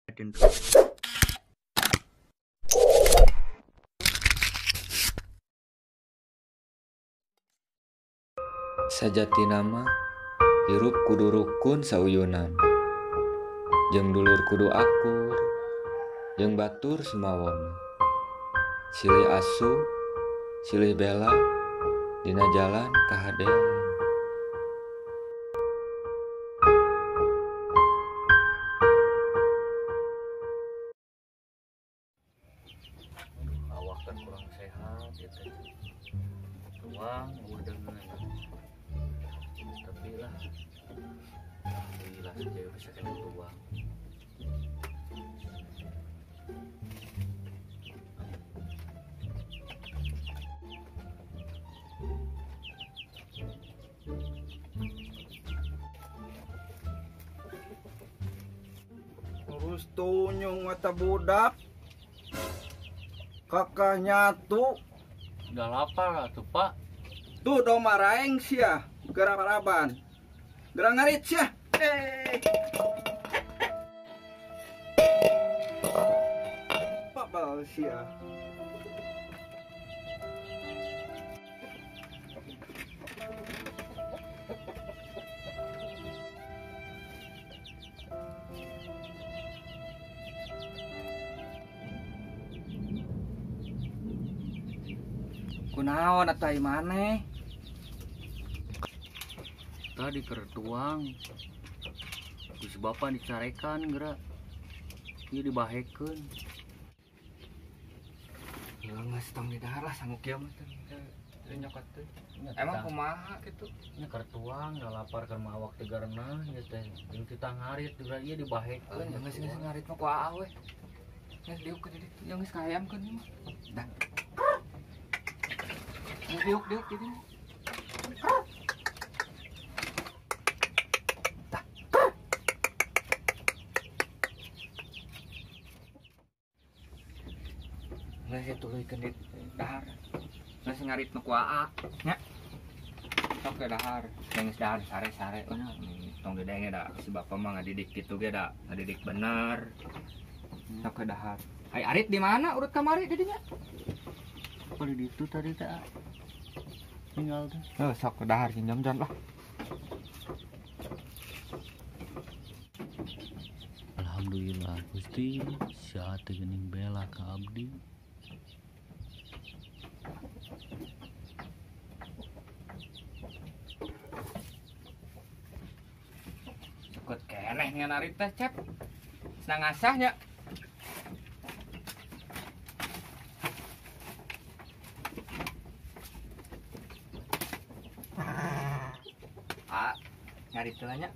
Sajatina mah hirup kudu rukun sauyunan, jeung dulur kudu akur, jeung batur sumawona. Silih asuh, silih bela, dina jalan kahadean. Awak kan kurang sehat gitu. Tuang udah tapi lah alhamdulillah saja bisa kena tuang. Urus tunyung mata budak kakak nyatu. Udah lapar tuh pak. Tuh domba raeng sia gerak paraban gerak ngarit sia. Pak bal sia. Kunaon atuh maneh? Tadi kertuang ku si bapak dicarekan geura. Ieu dibahekeun. Ya geus tong didahar lah sanggup kieu mah teh nyokot teh. Emang kumaha kitu? Nya kertuang da lapar keur mah awak teh garenah ieu teh. Jeung kita ngarit geura ieu dibahekeun. Ya geus geus ngarit mah ku aa we. Geus diuk ke ditu, ya geus kahayamkeun ieu mah. Dah. Diuk diuk gitu. Geus tuluykeun di dahar. Geus ngarit nu ku aa nya. Sok ke dahar, geus dahar sare-sare we. Tong didenge da si bapak mah ngadidik kitu ge da, ngadidik bener. Sok ke dahar. Ai arit di mana urut kamari di dinya? Apa di ditu tadi teh? Tinggal teh. Heuh, sok ke dahar sing jam-jam lah. Alhamdulillah Gusti, sia teh geuning bela ka abdi. Sukut keneh ngan arit teh, Cep. Senang ngasah nya. Ngarit teh nya.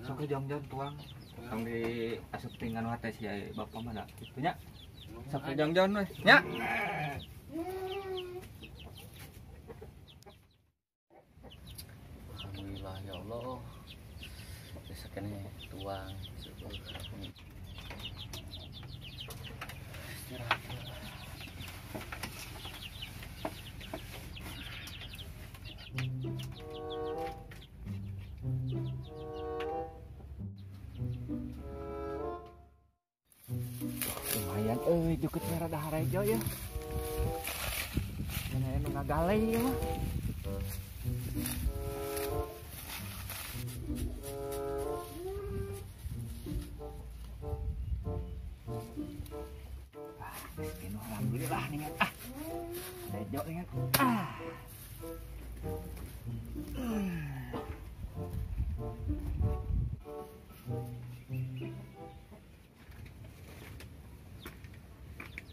Sok jong-jong tuang. Tong di asup tinggal nu hate si bapak mah da kitu nya. Sok jong-jong we nya. Alhamdulillah ya Allah. Bisa keneh tuang. Istirahat. Lumayan euy jukutnya rada harejo ya. Mana nu ngagaleh ieu mah. Ah, geus alhamdulillah nih ah. Harejo nih ah.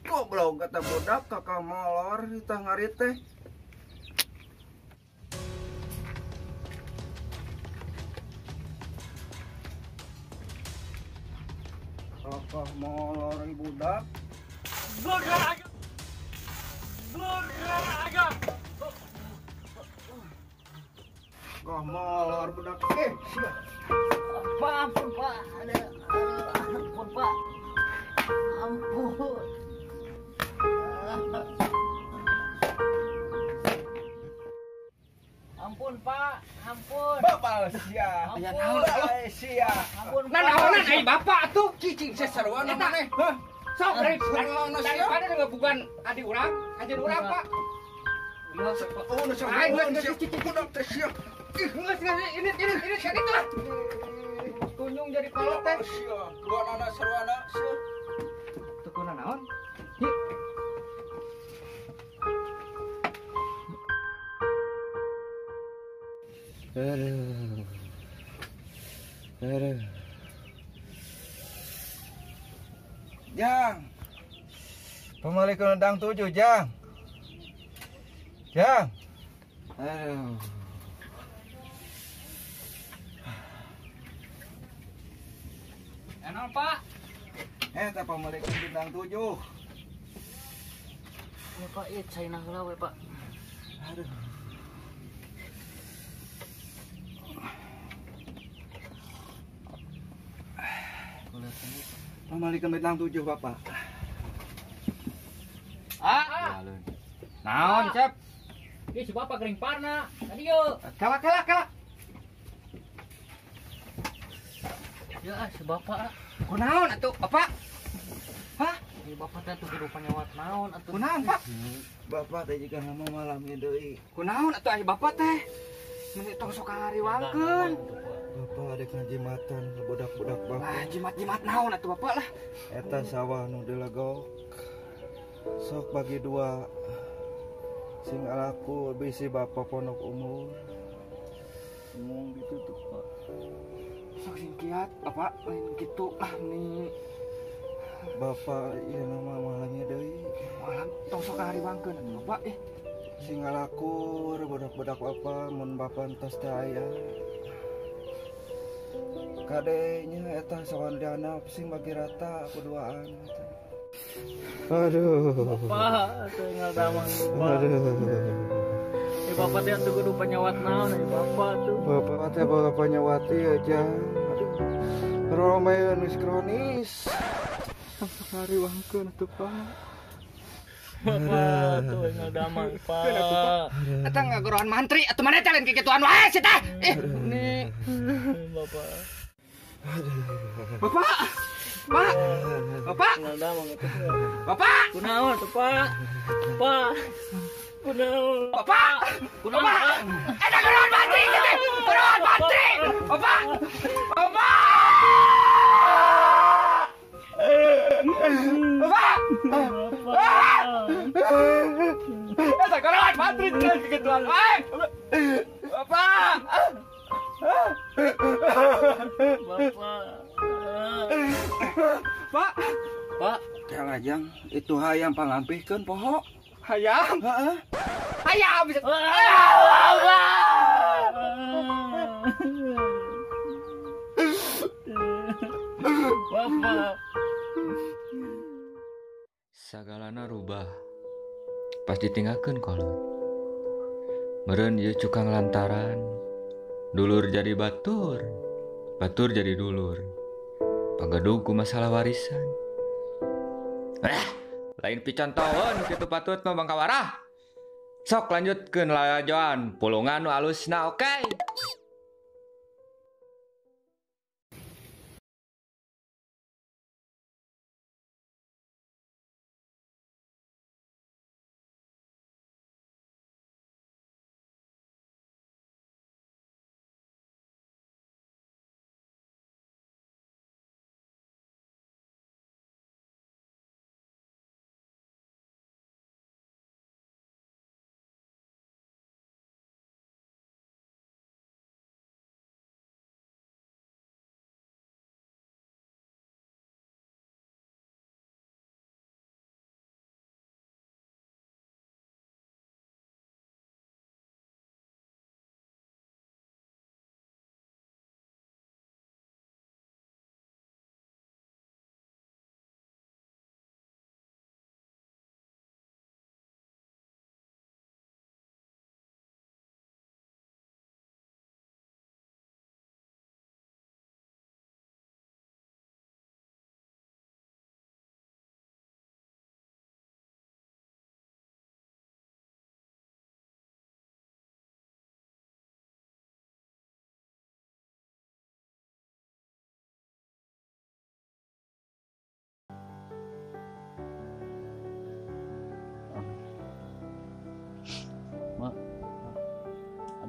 Goblok kata budak kakak molor ditah ngarit teh. Kakak molor budak. Kakak molor budak. Sudah. Pak, ampun Pak. Ampun Pak. Ampun. Ampun Pak, Ampun. Babal sia. Aya naon? Sia. Ampun. Nanaonan ai bapak atuh? Cicing sesaruana maneh. Hah? Sok daripada ngebugan adik urang, ajen urang, Pak. Oh, nu sia. Budak teh sia. Ih, geus ini sia itu lah. Tunjung jadi kolot teh. Sia, duanana saruana sia. Teu kunaon? Aduh. Aduh. Jang. Pemilik undang 7, Jang. Jang. Aduh. Enak, Pak. Eta pemilik bintang 7. Ya, Pak, ieu caina heula we, Pak. Aduh. Pemilik bintang 7, Bapak. Ah. Naon, Cep? Ieu si Bapak gering parna. Tadi yeuh. Kala kala kala. Ya ah si Bapak. Kunaon atuh, Bapak? Hah? Ieu Bapak teh tuh kehidupan nyawat naon atuh. Kunaon, Pak? Bapak teh jiga nama malam ieu deui. Kunaon atuh ai Bapak teh? Mun tong sok ngariwangkeun. Bapak adek ngajimatan budak-budak Bapak. Lah jimat-jimat naon atuh Bapak lah. Eta sawah nu dilegok. Sok bagi dua. Sing alaku bisi Bapak pondok umur. Ngomong ditutup, Pak. Sok sing kiat, Bapak lain kitu lah nih. Bapak ieu nama malamnya deui. Malam tong sok ngariwangkeun atuh Bapak eh. Sing alakur budak-budak Bapak mun Bapak entos teh aya. Kadenya eta soal dana sing bagi rata kuduaan. Aduh. Bapak teu ngadamang. Aduh. Eh Bapak teh atuh kudu panyawat naon eh Bapak tuh. Bapak teh boga panyawati aja. Aduh. Romeun geus kronis. Sok ngariwangkeun atuh Pak. Bapak tuh ngadamang, Pak. Eta ngagorohan mantri atuh maneh teh lain kikituan wae sih teh. Ih, nih. Bapak. Bapak. Pak. Bapak. Ngadamang atuh. Bapak. Kunaon tuh, Pak? Pak. Kunaon? Bapak. Kunaon, Pak? Eta gorohan mantri sih teh. Gorohan mantri. Bapak. Bapak. Bapak. Eta gorohan mantri teh kikituan wae. Bapak. Bapak. Pak. Pak, Kela Jang, itu hayam pangampihkeun poho. Hayam? Heeh. Hayam bisa. Bapak. Sagalana rubah. Pas ditinggalkeun kolot. Meureun ieu cukang lantaran dulur jadi batur, batur jadi dulur. Pagedug ku masalah warisan. Lain picontoheun kitu patut mah bangkawarah. Sok lanjutkeun lalajoan pulungan nu alusna oke.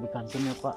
Dikantun ya, Pak.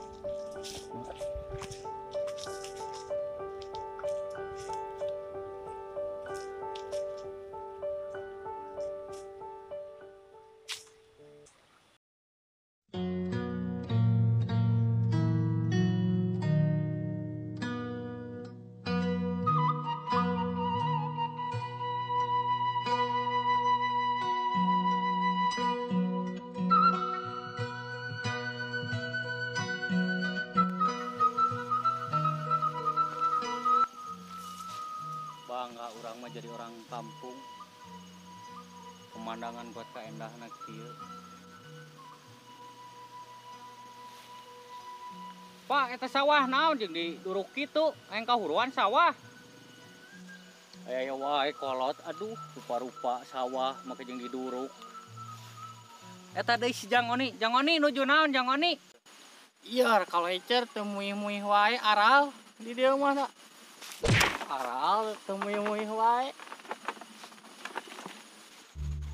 Bangga urang mah jadi orang kampung. Pemandangan buat kaendahna kieu. Pak, eta sawah naon jeung diduruk kitu, hayang kahuruan sawah. Aya wae kolot, aduh, rupa-rupa sawah make jeung diduruk. Eta deui si Jang Oni, Jang Oni nuju naon Jang Oni? Iya, kalau ecer teu muih-muih wae aral di dieu mah da. Aral teu muih-muih wae.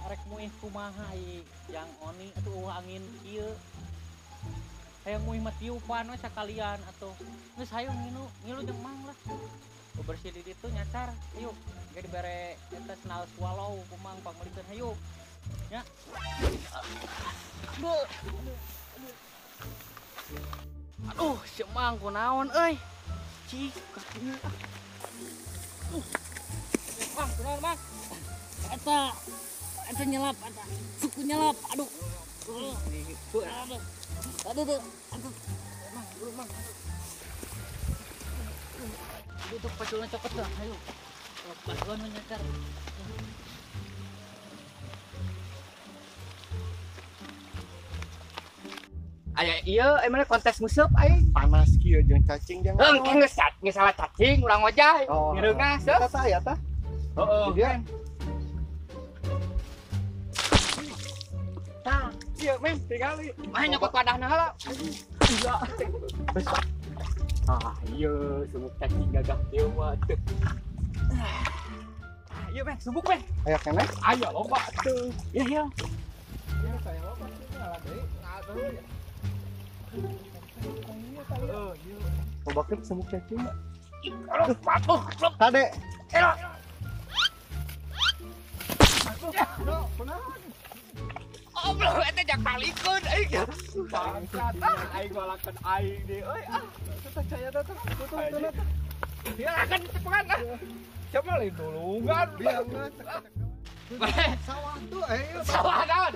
Arek muih kumaha ieu Jang Oni atuh eueuh angin kieu. Hayang muih mah tiupan we sakalian atuh. Geus hayu ngilu, ngilu jeung Mang lah. Bebersih di ditu nyacar, hayu. Ge dibere eta senal swallow ku Mang pangmeulikeun hayu. Nya. Aduh. Aduh, si Mang kunaon euy? Cik kakinya. Mang, kunaon Mang? Eta eta nyelap, eta suku nyelap. Aduh. Aduh. Aduh, aduh. Aduh. Mang, dulu Mang. Aduh, tuh paculnya cokot dah. Ayo. Paculan menyetar. Aya ieu emangnya kontes nguseup aing. Panas kieu jeung cacing jeung. Heuh, geus geus salah cacing urang wajah. Ngireungah seup. Eta aya tah. Heeh. Dia. Tah, ieu men tingali. Mah nyokot wadahna heula. Iya. Ah, ieu subuk cacing gagah kieu mah teu. Ieu men subuk men. Aya keneh? Aya loba teu. Iya, iya. Ieu saya loba teu ngalah deui. Aduh. Coba semuk cacing. Kade. Oblong eta jak palikeun aing. Bangsat ah aing ngalakeun aing deui euy ah. Teh caya teh tutup tutup. Silakan cepetan ah. Coba lain tulungan. Sawah tuh ayo. Sawah naon?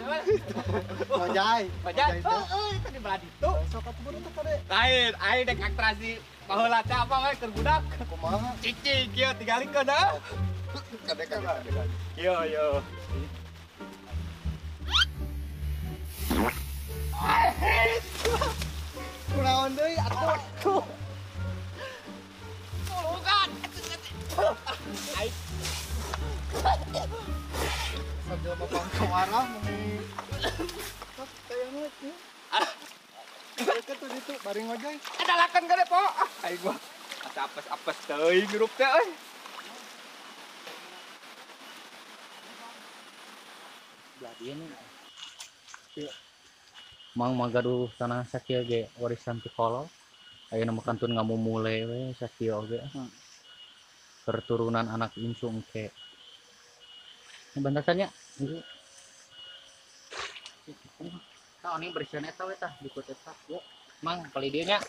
Bajai. Bajai. Heeh, itu di belah ditu. Sok atuh bener teh kade. Lain, aing dek atrasi baheula teh apa we keur budak. Kumaha? Cicing kieu tingalikeun ah. Kade kade. Yo yo. Kunaon deui atuh. Tulungan. Aing Sajelema pangkawarah meni. Tos teh anu ieu. Deket tuh ditu baring ngojay. Ada lakan gede po. Ah, aing gua asa apes-apes teuing grup teh euy. Belah dieu nih. Mang mah gaduh tanah sakieu ge warisan ti kolot. Ayeuna mah kantun ngamumule we sakieu oge. Keturunan anak incu engke. Ini bantasannya. Tah oni bersihan eta we tah dikut eta. Yuk, Mang pali dieu nya.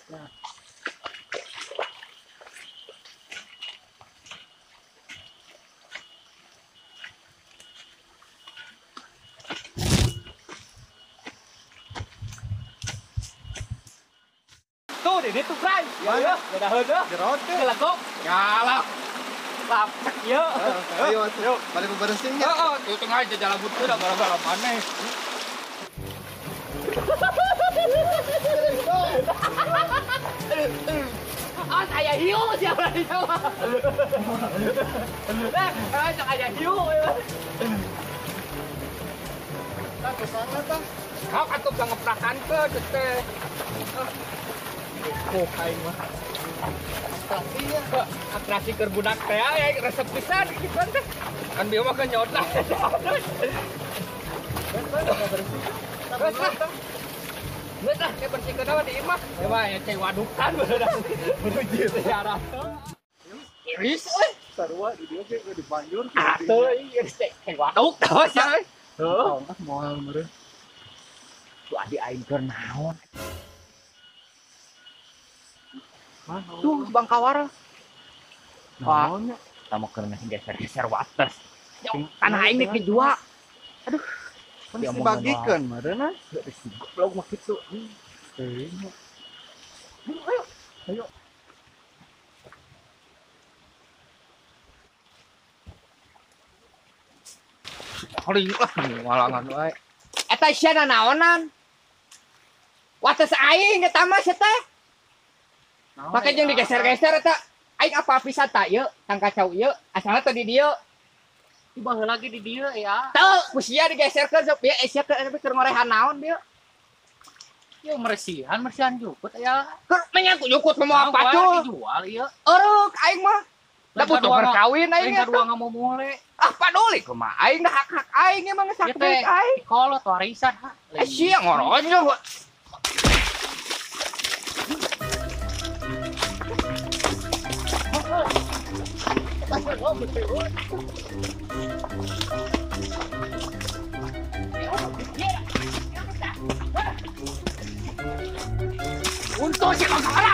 Tuh di ditu Bray. Ya, udah heueuh. Jerot teh. Ngelekok. Ngalap. Lapek ieu. Ayo atuh. Balik beberesing nya. Heeh, tuh tengah aja jalan butuh dah gara-gara maneh. Ah, saya hiu siapa di sama. Eh, saya hiu. Tah kesana tah. Kau atuh pangeprakan ke teh. Kok aing mah. Tapi ya atrasi keur budak teh ya resep pisan kitu teh. Kan bieu mah kenyot lah. Terus lah. Geus lah, ke bersihkeun mah di imah. Coba ya cai wadukan bener. Menuju sejarah. Iris euy. Sarua di dieu ge di banjur. Atuh ieu cai waduk tah sia euy. Heuh. Moal meureun. Tuh adi aing keur naon? Tuh Bangkawara. Naon nya? Tama keur geser-geser wates. Tanah aing nek dijual. Aduh. Kan dibagikeun meureun ah. Goblok mah kitu. Teuing. Ayo. Ayo. Hari lah ngalangan wae. Eta sia naonan? Wates aing eta mah sia teh. Make jeung digeser-geser eta. Aing apa pisan ta ieu, tang kacau ieu, asalna teh di dieu. Di baheula lagi di dieu ya. Teu, ku sia digeserkeun sok ieu sia keur ngorehan naon dieu. Ieu meresihan, meresihan jukut ya. Keur menyangkut jukut mah pacul. Dijual ieu. Eureuk aing mah. Da butuh berkawin aing eta. Kadua ngamumule. Ah paduli kumaha aing dah hak-hak aing emang geus hak duit aing. Kolot warisan ha. Eh sia ngoronyong. Untung si Bangkawara.